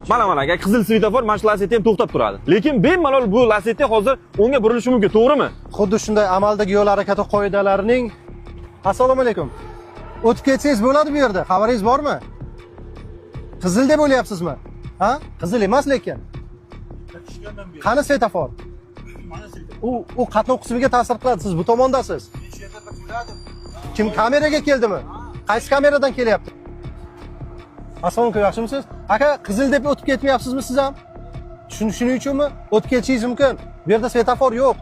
Mana, mana aka, qizil svetofor, mana shu Lacetti ham to'xtab turadi. Lekin bemalol bu Lacetti hozir o'ngga burilishi mumkin, to'g'rimi? Xuddi shunday, amaldagi yo'l harakati qoidalarining. Assalomu alaykum. O'tib ketsangiz bo'ladi bu yerda. Xabaringiz bormi? Qizil deb o'ylayapsizmi? Ha? Qizil emas lekin. Qani svetofor? U qatnov qismiga ta'sir qiladi. Siz bu tomondasiz. Kim kameraga keldimi? Qaysi kameradan kelyapti? Assalomu alaykum, yaxshimisiz? Aka, qizil deb o'tib ketmayapsizmi siz ham? Shuning uchunmi? O'tib ketishingiz mumkin. Bu yerda svetofor yo'q.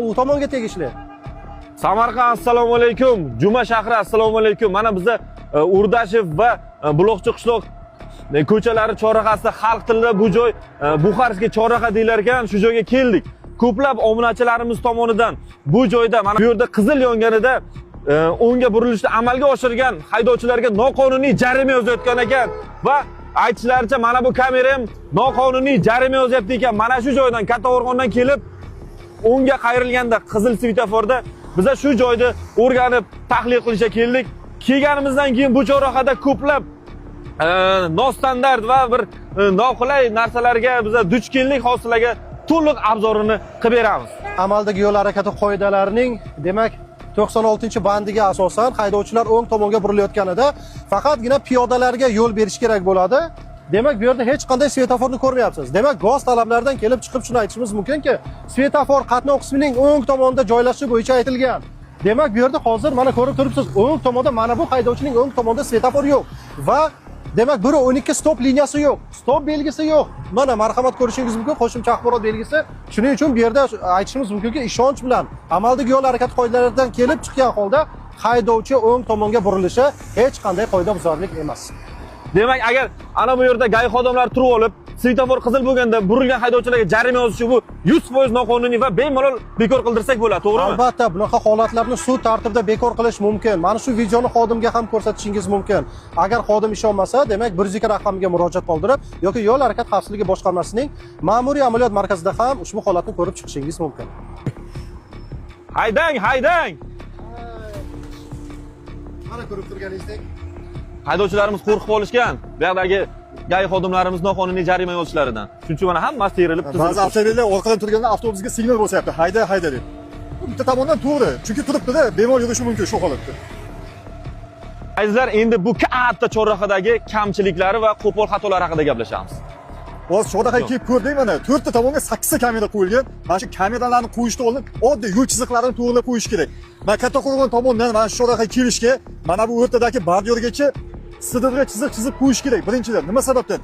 U tomonga tegishli. Samarqand, assalomu alaykum. Juma shahri, assalomu alaykum. Mana biza Urdashev va Buloqchi qishloq ko'chalari chorrahasida, xalq tilida bu joy Buxarskiy chorraha deyilar ekan, shu joyga keldik. Ko'plab obunachilarimiz tomonidan bu joyda, mana bu yerda qizil yonganida o'ngga burilishni amalga oshirgan haydovchilarga noqonuniy jarima yozayotgan ekan va aytishlaricha, mana bu kamera ham noqonuniy jarima yozyapti ekan. Mana shu joydan, Kattaqo'rg'ondan kelib o'ngga qayrilganda qizil svetoforda biza shu joyni o'rganib, tahlil qilishga keldik. Kelganimizdan keyin bu chorrahada ko'plab nostandart va bir noqulay narsalarga biza duch keldik. Hozir sizlarga to'liq обзор ini qilib beramiz. Amaldagi yo'l harakati qoidalarining, demak, 96-bandiga asosan haydovchilar o'ng tomonga burilayotganida faqatgina piyodalarga yo'l berish kerak bo'ladi. Demak, bu yerda hech qanday svetoforni ko'rmayapsiz. Demak, GOZ talablaridan kelib chiqib shuni aytishimiz mumkinki, svetofor qatnov qismining o'ng tomonida joylashishi bo'yicha aytilgan. Demak, bu yerda hozir mana ko'rib turibsiz, o'ng tomonda, mana bu haydovchining o'ng tomonida svetofor yo'q va demak, 1.12 stop liniyasi yo'q, stop belgisi yo'q. Mana, marhamat, ko'rishingiz mumkin, qo'shimcha axborot belgisi. Shuning uchun bu yerda aytishimiz mumkinki, ishonch bilan amaldagi yo'l harakati qoidalaridan kelib chiqqan holda haydovchi o'ng tomonga burilishi hech qanday qoidabuzarlik emas. Demak, agar ana bu yerda ГАИ xodimlari turib olib, svetofor qizil bo'lganda burilgan haydovchilarga jarima yozishi, bu 100% noqonuniy va bemalol bekor qildirsak bo'ladi, to'g'rimi? Albatta, bunaqa holatlarni sud tartibida bekor qilish mumkin. Mana shu videoni xodimga ham ko'rsatishingiz mumkin. Agar xodim ishonmasa, demak, 102 raqamiga murojaat qoldirib yoki yo'l harakat xavfsizligi boshqarmasining ma'muriy amaliyot markazida ham ushbu holatni ko'rib chiqishingiz mumkin. Haydang, haydang! Mana, ko'rib turganingizdek, Haydovchilarimiz qo'rqib qolishgan. Bu yoqdagi ГАИ xodimlarimiz noqonuniy jarima yozishlaridan. Shuning uchun mana hammasi terilib, Ba'zi tizilib. avtomobillar orqadan turganda avtobusga signal bosyapti, "Hayda, hayda" deb. Bu bitta tomondan to'g'ri, chunki turibdida, bemalol yurishi mumkin shu holatda. Azizlar, endi bu katta chorrahadagi kamchiliklari va qo'pol xatolar haqida gaplashamiz. Hozir chorrahaga kelib ko'rdik, mana to'rtta tomonga sakkizta kamera qo'yilgan. Mana shu kameralarni qo'yishdan oldin oddiy yo'l chiziqlarini to'g'irlab qo'yish kerak. Mana Kattaqo'rg'on tomondan mana shu chorrahaga kelishga, mana bu o'rtadagi bordyurgacha sidirga chiziq chizib qo'yish kerak birinchidan. Nima sababdan?